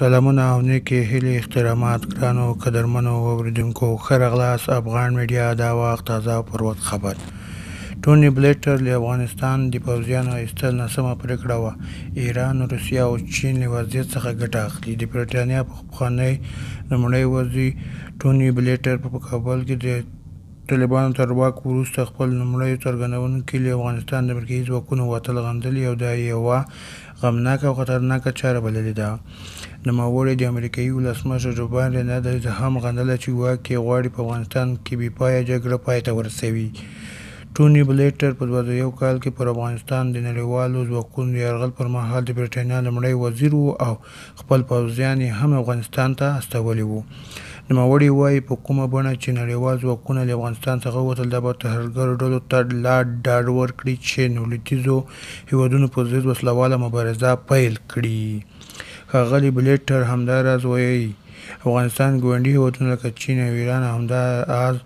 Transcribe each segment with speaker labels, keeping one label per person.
Speaker 1: سلامونه او نیکې هیلې احترامات ګرانو قدرمنو اوریدونکو، ښه راغلاست افغان میډیا دا وخت تازه او پر وخت خبر. ټوني بلیټر له افغانستان د پوځیانو ایستل ناسمه پرېکړه وه. ایران، روسیه او چین له وضعیت څخه ګټه اخلي. د برېټانیا پخوانی لومړی وزیر ټوني بلیټر په کابل کې د طالبانو تر واک وروسته خپل لومړیو څرګندونو کې له افغانستان د امریکایي ځواکونو وتل غندلي او دا یې یوه غمناکه او خطرناکه چاره بللې ده. نوموړي د امریکایي ولسمشر جو بایډن دا دریځ هم غندلی چې ګواکې غواړي په افغانستان کې بې پایه جګړه پای ته ورسوي. ټوني بلیټر په 2001 کال کې پر افغانستان د نړیوالو ځواکونو د یرغل پر مهال د برېټانیا لومړی وزیر و او خپل پوځیان یې هم افغانستان ته استولي وو. نوموړی وايي، په کومه بڼه چې نړیوال ځواکونه له افغانستان څخه ووتل، دا به ترهګرو ډلو ته لا ډاډ ورکړي چې لویدیځو هېوادونو پر ضد وسلهواله مبارزه پیل کړي. ښاغلي بلیټر همداراز وایي، افغانستان ګاونډي هېوادونه لکه چین او ایران او همداراز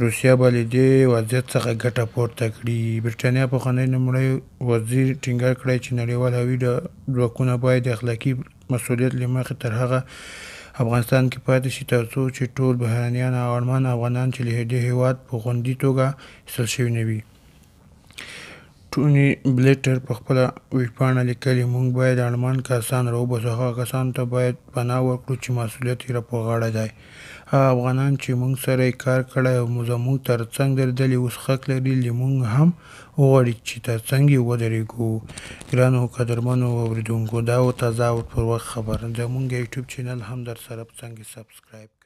Speaker 1: روسیه به له دې وضعیت څخه ګټه پورته کړي. برېټانیا پخوانی لومړی وزیر ټینګار کړی چې نړیوال هوایي ځواکونه باید د اخلاقي مسوولیت له مخې تر هغه افغانستان کې پاتې شي ترڅو چې ټول بهرنیان او اړمن افغانان چې له دې هېواد په خوندي توګه ایستل شوي نه وي. ټوني بلیټر په خپله ویبپاڼه لیکلي، موږ باید اړمن کسان راوباسو، هغه کسانو ته باید پناه ورکړو چې مسوولیت یې په غاړه دی. هغه افغانان چې موږ سره یې کار کړی او زموږ ترڅنګ درېدلي اوس حق لري له موږ هم وغواړي چې ترڅنګ یې ودرېږو. ګرانو قدرمنو اورېدونکو، دا و تازه او پر وخت خبر. زموږ یوټیوب چینل هم درسره په څنګ کې سبسکرایب.